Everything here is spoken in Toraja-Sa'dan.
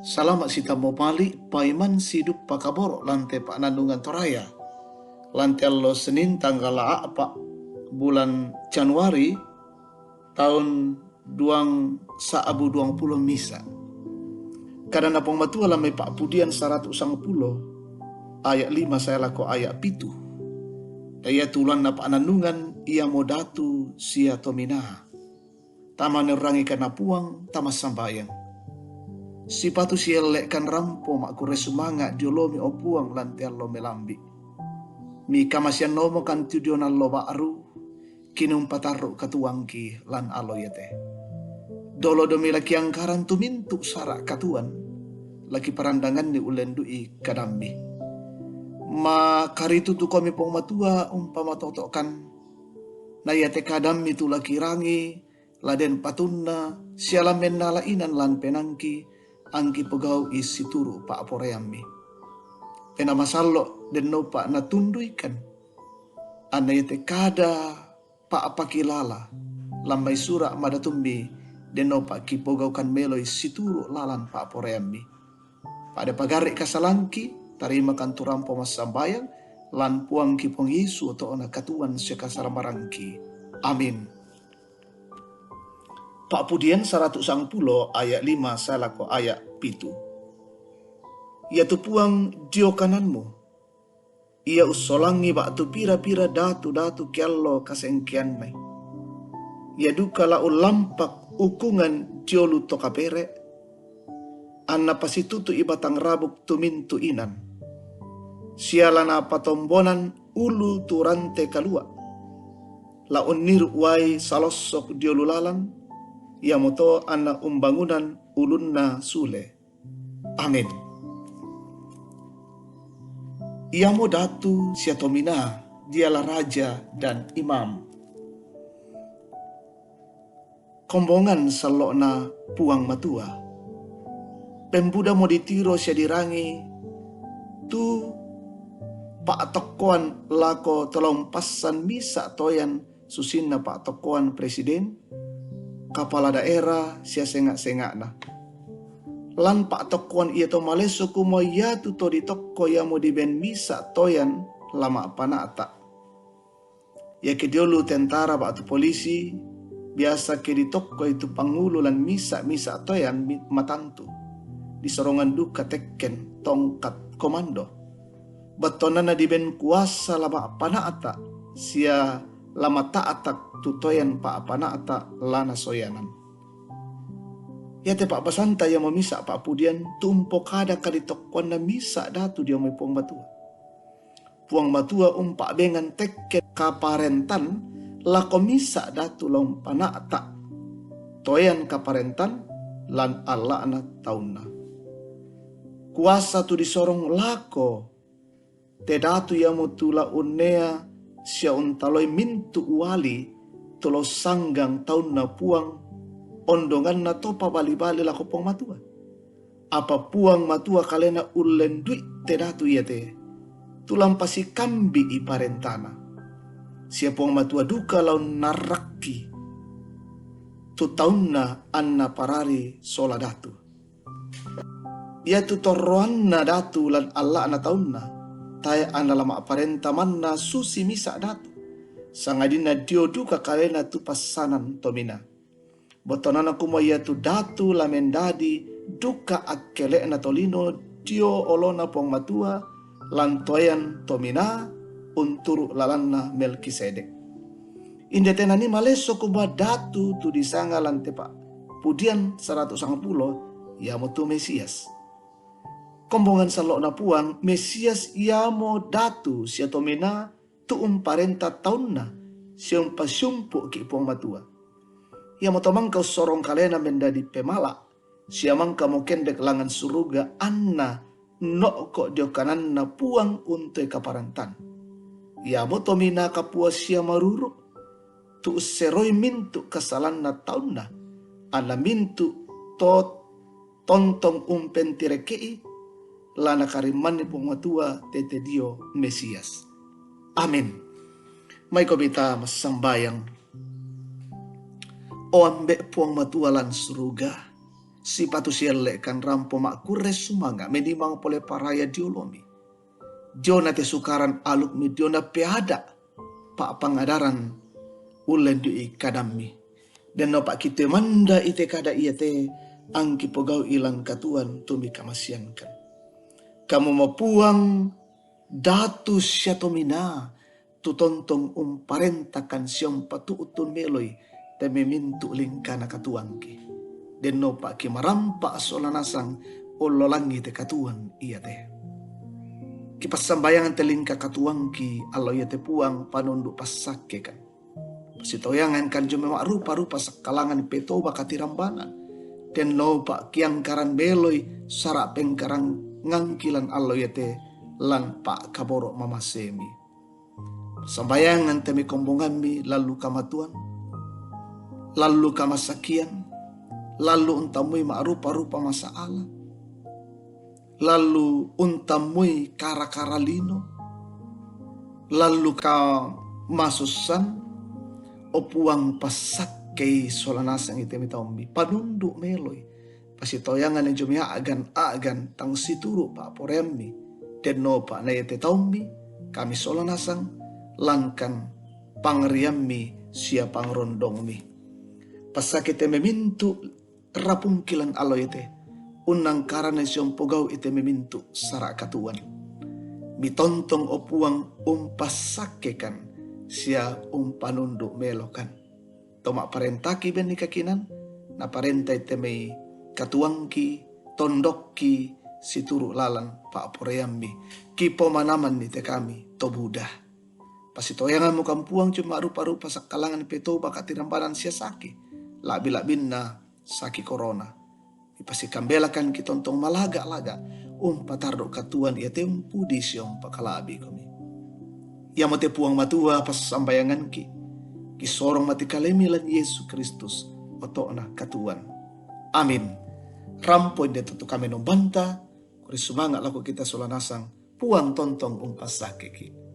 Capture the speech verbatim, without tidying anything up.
Salama' sitammu mali', paiman siduppa kaboro' lan te pa'nannungan Toraya. Lan te allo Senin tanggal a'pa' bulan Januari taun duang sa'bu duangpulo misa'. Kadanna Puang Matua lan mai Pa'pudian saratu' sangpulo aya' lima sae lako aya' pitu. Na iatu uluanna pa'nannungan iamo datu sia tominaa. Tama neurangi kadanna Puang, tama sambayang. Sipatu sielle'kan rampo ma'kurre sumanga' dio olomi, o Puang, lan te allo melambi'. Mikamaseannomo kan tu dio nallo ba'ru, kini umpatarru' katuoangki lan allo iate. Dolo domi lakiangkaran tu mintu' sara' katuoan, lakiparandanganni ullendu'i kadammi. Makaritutukomi Puang Matua umpamatoto'kan, na iate kadammi tu lakirangi, la den patunna, sia la mennala inan lan penaangki, angki pogau'i situru' pa'poraiammi. Pena masallo' dennopa natunduikan, anna iate kada pa'pakilala lan mai sura' madatummi dennopa kipogaukan meloi situru' lalan pa'poraiammi. Pada pagarri' kasalangki, tarimakan tu rampo massambayang, lan Puangki Puang Yesu oto'na katuoan sia kasalamarangki. Amin. Pa'pudian saratu' sangpulo aya' lima sae lako aya' pitu. Iatu Puang dio kananmu, ia ussolangi ba'tu pira-pira datu-datu keallo kasengkeannai. Ia duka la ullampak ukungan dio lu to kapere', anna pasitutu'i batang rabuk tu mintu' inan. Sia la napatombonan ulu tu rante kalua'. La unniru' uai salossok dio lu lalan, iamoto anna umbangunan ulunna sule. Amin. Iamo datu sia tominaa, dialah raja dan imam. Kombongan sallo'na Puang Matua. Pembudamo ditiro sia dirangi tu pa'tokkoan lako to la umpassan misa' toyan susinna pa'tokkoan presiden, kapala daerah sia senga'-senga'na. Lan pa'tokkoan iato malesso kumua iatu to ditokko iamo diben misa' toyan la ma'pana'ta'. Iake diolu tentara ba'tu polisi, biasa ke ditokkoi tu pangulu lan misa'-misa' toyan mi-, matantu. Disorongan duka tekken tongkat komando. Bettuanna diben kuasa la ma'pana'ta' sia la mata'tak tu toyan pa'pana'ta' la nasoyanan. Iate pa'basanta iamo misa' pa'pudian tu umpokada kaditokkoanna misa' datu dio mai Puang Matua. Puang Matua umpa'bengan tekke kaparentan lako misa' datu la umpana'ta' toyan kaparentan lan alla'na taunna. Kuasa tu disorong lako te datu iamo tu la unnea sia untaloi mintu' uali tu la ussanggang taunna Puang, ondonganna to pabali-bali lako Puang Matua. Apa Puang Matua kalena ullendu'i te datu iate, tu la umpasikambi'i parentana. Sia Puang Matua duka la unnarrakki tu taunna anna parari sola datu. Iatu torroanna datu lan alla'na taunna, tae' anna la ma'parenta manna susi misa' datu, sangadinna dio duka kalena tu passanan tominaa. Bettuanna kumua iatu datu la mendadi duka akkele'na tolino dio olona Puang Matua lan toyan tominaa unturu' lalanna Melkisedek. Inde tenani malesso kumua datu tu disanga lan te pa'pudian saratu' sangpulo, iamotu Mesias. Kombongan sallo'na Puang, Mesias iamo datu sia tominaa tu umparenta taunna, sia umpasiumpu'ki' Puang Matua. Iamoto mangka ussorong kalena mendadi pemala', sia mangka mukendek langan suruga anna no'ko' dio kananna Puang untoi kaparentan. Iamo tominaa kapua sia maruru', tu usseroi mintu' kasalanna taunna, anna mintu' to tontong umpentireke'i, la nakarimmanni Puang Matua tete dio Mesias. Amin. Maiko mita massambayang. O Ambe' Puang Matua lan suruga, sipatu sielle'kan rampo ma'kurre sumanga' menimang pole paraya dio olomi. Diona te sukaran alukmi diona peada' pa'pangadaran ullendu'i kadammi. Denno pa'kite manda ite kada iate angki pogau'i lan katuoan tu mikamaseangkan. Kamumo Puang, datu sia tominaa, tu tontong umparentakan sia umpatu'tun meloi te memintu' lingkana katuoangki. Denno pa'ki marampa' sola nasang ullolangi te katuoan iate. Kipassambayangan te lingka katuoangki allo iate Puang panundu' passakkekan. Pasitoyangankan dio mai ma'rupa-rupa sakkalangan petoba katirambanan. Denno pa'kiangkaran meloi sara' pengkarangangki lan allo iate lan pa'kaboro' mamasemi. Sambayangan te mai kombongammi lallu kamatuan, lallu kamasakian, lallu untammui ma'rupa-rupa masa'ala, lallu untammui kara-kara lino, lallu kamasussan, o Puang, passakkei sola nasang ite mai taummi, panundu' meloi, pasitoyangan dio mai a'gan-a'gan tang situru' pa'poraiammi, dennopa na iate taummi, kami sola nasang, langkan pangriammi sia pangrondongmi. Passakke te memintu' rapungki lan allo iate, unnangkaranai sia umpogau'i te memintu' sara' katuoan. Mitontong, o Puang, umpassakkekan sia umpanundu' melokan. To ma'parentaki benni kakinaan, naparentai te mai katuoangki, tondokki, situru' lalan pa'poraiammi, kipomanamanni te kami to buda. Pasitoyangammokan Puang dio mai ma'rupa-rupa sakkalangan petoba katirambanan sia saki, la'bi-la'binna saki korona. Mipasikambelakanki tontong malaga'-laga' umpatarru' katuoan iate umpudi sia umpakala'bikomi. Iamote Puang Matua passambayanganki, kisorong mati kalemi lan Yesu Kristus, oto'na katuoan. Amin. Rampo inde to tu kamenombanta, kuri sumanga' lako kita sola nasang, Puang tontong umpassakkeki.